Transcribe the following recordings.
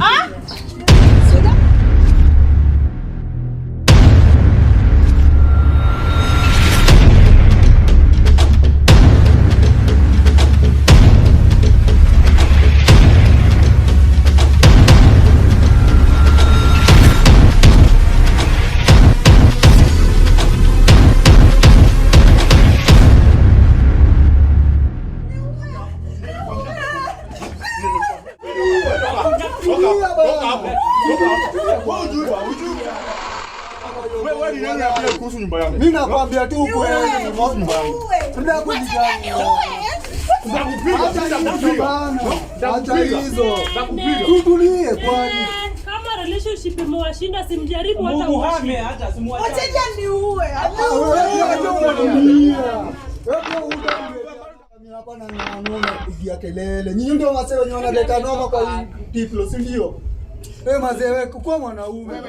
Ah? Mimi nakwambia tu ukweli. Acha hizo. Tutulie kwani. Kama relationship imewashinda simjaribu hata Muhame hata simwache. Wacha niue. Hapa na ng'ang'ana kupigia kelele. Nyinyi ndio mazee wenye wanaleta noma kwa hii diplo, si ndio? Wewe mazee wewe kwa mwanaume.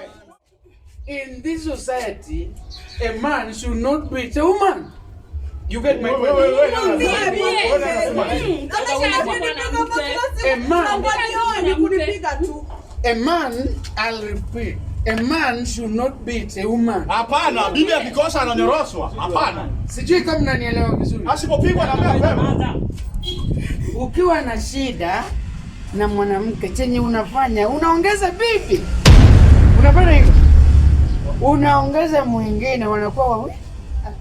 In this society, a man should not beat a woman. You get my point? A man, a man, I'll repeat, a man should not beat a woman. Hapana, bibi akikosa ananyoroshwa. Hapana. Sijui kama mnanielewa vizuri. Asipopigwa na mimi. Ukiwa na shida na mwanamke, chenye unafanya unaongeza bibi, unafanya hivyo, unaongeza mwingine, wanakuwa wawili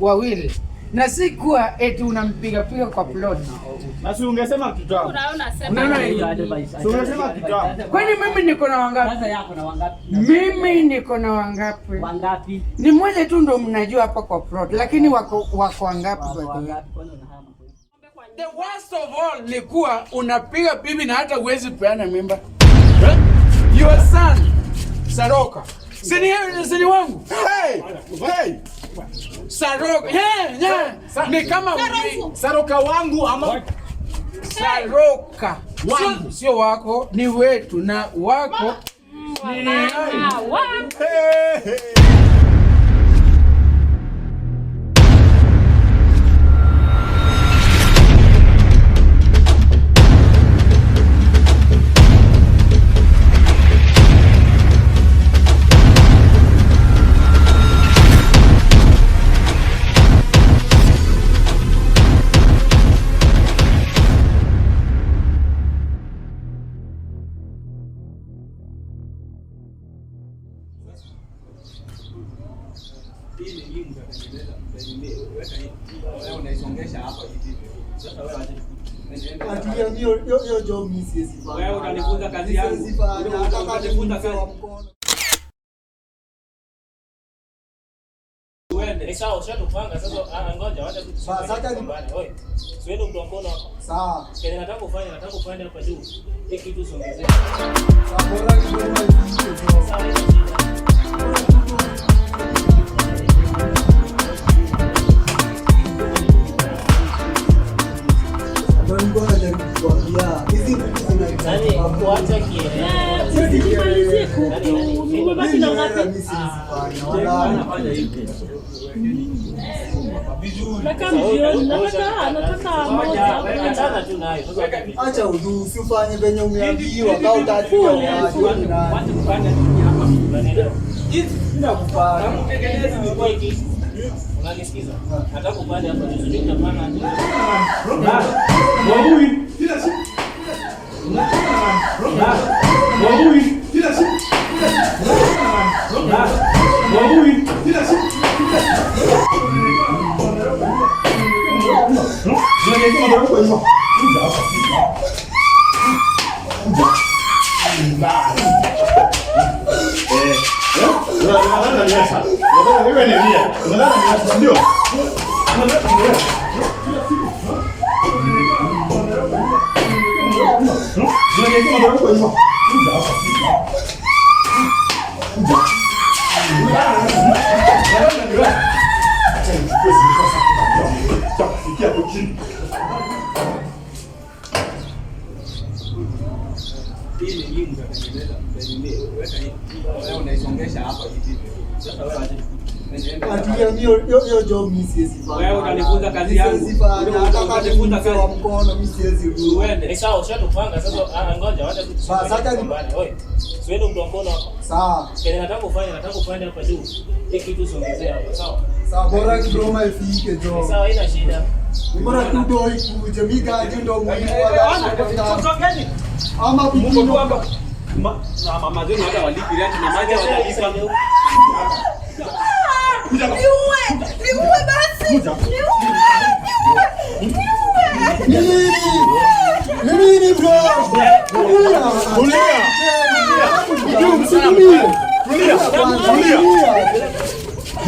wawili, na si kuwa eti unampigapiga kwa plot. Na si ungesema kitambo. Unaona hiyo? Si ungesema kitambo. Kwani mimi niko na wangapi? Sasa yako na wangapi? Mimi niko na wangapi? Wangapi? Ni mmoja tu ndo mnajua hapa kwa plot, lakini wako wako wangapi? Wako By the way? wangapi? Kwani unahama? The worst of all ni kuwa unapiga bibi na hata huwezi peana mimba. Eh? Your son Saroka. Si ni wangu? Hey! Hey! Saroka. Yeah, yeah. Ni kama ujui. Saroka wangu ama Saroka. Wangu. Sio wako, ni wetu na wako ni Hey, hey. Atulia hiyo hiyo job mimi siwezi fanya. Wewe utanifunza kazi yangu. Siwezi fanya hata kama ni Utanifunza mzee wa kazi. mkono. Uende. Sawa, ushatupanga sasa. Ngoja wacha tu. Sasa hata ni- Oi. Siwende mtu wa mkono hapa. Sawa. Kile nataka kufanya, nataka kufanya hapa juu. Hii kitu usiongezee. Sawa, bora ni bora iishe job. Sawa, haina shida. Ndio nilikuwa najaribu kukuambia. Hizi vitu zinahitaji Yaani pamoja. kuacha kielele. Tumalizie kuku. Umebaki na Mimi ngapi? siwezi fanya, wala. Nataka mjioni. Nataka moja. Achana tu nayo. Sasa Acha udhu, usifanye venye umeambiwa, kama utaki uache ni nani. Wacha kufanya nini hapa? unanielewa. Bila kufanya. Chukua hii kisu. Unanisikiza? Nataka upande hapa juu. Sijui utapanda. Tengeneza, weka hii. Wewe unaisongesha hapa hivi. Sasa wewe acha. Atulia, hiyo job mimi siwezi fanya. Wewe utanifunza kazi yangu. Siwezi fanya. Hata kama ni Utanifunza mzee wa kazi. mkono mimi siwezi rudi. Uende. Ni sawa, ushatupanga sasa. Ngoja wacha tu. Sasa hata Oi. Siwende mtu wa mkono hapa. Sawa. Kile nataka ufanye, nataka upande hapa juu. Hii kitu usongezee hapa, sawa? Sawa, bora kidoma ifike Ni jo. sawa, haina shida. Bora tu do ikuje. Mimi gaji ndo muhimu wala. Songeni. Ama Mungu tu pikino. hapa. Na mama zenu hata walipi rent na maji hawajalipa. Niue! Niue basi! Niue! Niue! Niue! Ni nini? Ni nini bro? Tulia. Tulia. Tulia. Msitulie. Tulia. Tulia.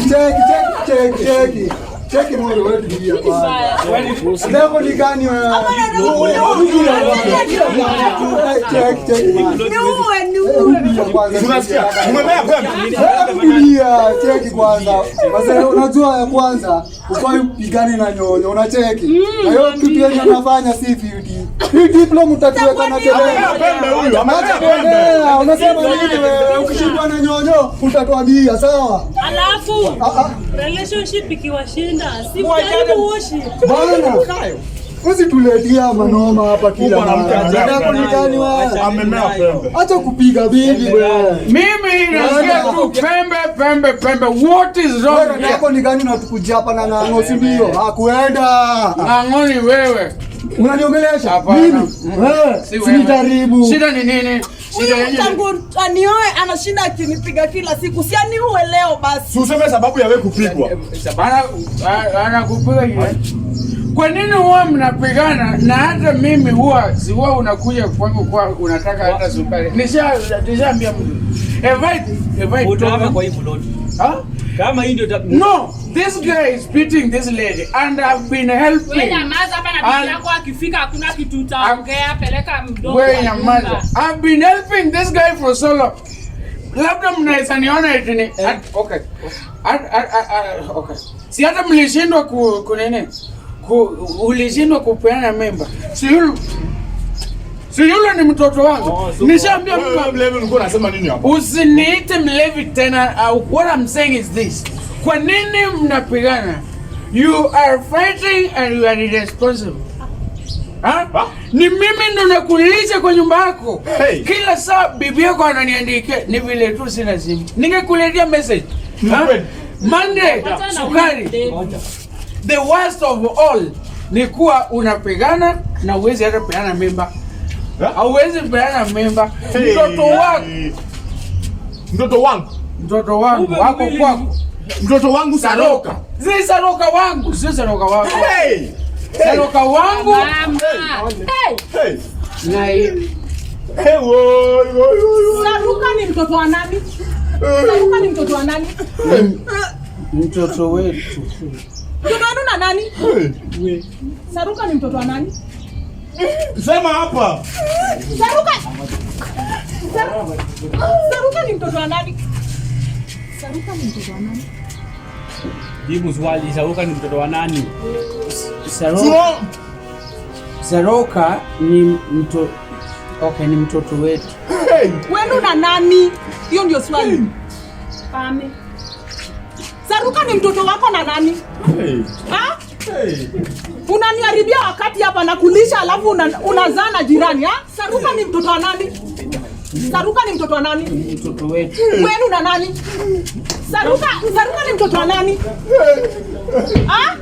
Cheki, cheki, cheki, cheki. Cheki moyo wewe tulia kwanza. Leo ni gani wewe? Tulia kwanza. Cheki, cheki. Niue! Niue! Tulia kwanza. Unasikia? Umemea pembe. Hebu tulia, cheki kwanza. Sasa unajua ya kwanza, ufai upigane na nyonyo, unacheki. Na hiyo kitu yenye unafanya si fiti. Hii diploma utatuweka na kelele. Amemea pembe huyu. Amemea pembe. Acha unasema nini wewe? Ukishindwa na nyonyo utatuambia, sawa? Alafu Ah, ah. relationship ikiwashinda, si mjaribu worship. Bana. Usituletea manoma hapa kila Huyu mwanamke mara. anajaa Dada yako ni gani wewe? Amemea pembe. Acha kupiga bibi wewe. Mimi nasikia tu pembe pembe pembe. What is wrong Wewe dada here? yako ni gani unatukujia hapa na ng'ang'o, si ndio? Hakuenda. Ng'ang'oni wewe. Unaniongelesha Hapana. mimi? Wewe Si wewe. sinijaribu. Shida ni nini? Shida Huyu yenyewe. tangu anioe anashinda akinipiga kila siku. Si aniue leo basi. Si useme sababu ya wewe kupigwa. Anakupiga yeye. Kwa nini huwa mnapigana na hata mimi huwa si huwa unakuja kwangu kwa unataka hata sukari. Nishaambia mtu. If I Utahama kwa hii plot. Huh? Kama hii ndio No, this guy is beating this lady and I've been Wewe helping. nyamaza hapa na bibi yako akifika hakuna kitu utaongea, peleka mdomo. Wewe kwa nyamaza. nyumba. I've been helping this guy for so long. Labda mnaweza niona eti ni okay. Okay. Si hata mlishindwa ku nini? Ulishindwa kupeana mimba. Si yule ni mtoto wangu. Oh, super. Nishaambia Wewe mtu mlevi ulikuwa unasema nini hapa? usiniite mlevi tena. What I'm saying is this. Kwa nini mnapigana? You are fighting and you are irresponsible. Ha? Ha? Ni mimi ndo nakulisha kwa nyumba yako. Hey. Kila saa bibi yako ananiandikia, ni vile tu sina simu. Ningekuletea message. Ni Ha? kweli. Monday, Achana na sukari. huyu. The worst of all ni kuwa unapigana na uwezi hata peana mimba. Ha? Hauwezi peana mimba. Hey. Mtoto wako, Mtoto wangu. mtoto wangu wako kwako. Mtoto wangu Saroka. Saroka. Si Saroka wangu, si Saroka wako. Hey. Hey. Saroka wangu Mama. Hey, Hey. na Hey, woi, woi, woi, woi. Saruka ni mtoto wa nani? Saruka ni mtoto wa nani? mtoto wetu. Mtoto wenu na nani? Hey. Saruka ni mtoto wa nani? Sema hapa. Saruka! Saruka ni mtoto wa nani? Saruka ni mtoto wa nani? Jibu swali, Saruka ni mtoto wa nani? Saroka, Sio. Saroka ni mtoto. Okay, ni mtoto wetu. Hey. Wenu na nani? Hiyo ndio swali. Pame. Saruka ni mtoto wako na nani? Hey. Ha? Hey. Unaniharibia wakati hapa na kulisha alafu unazaa na jirani, ha? Saruka ni mtoto wa nani? Saruka ni mtoto wa nani? Mtoto wetu. Wenu na nani? Saruka, Saruka ni mtoto wa nani? Ha?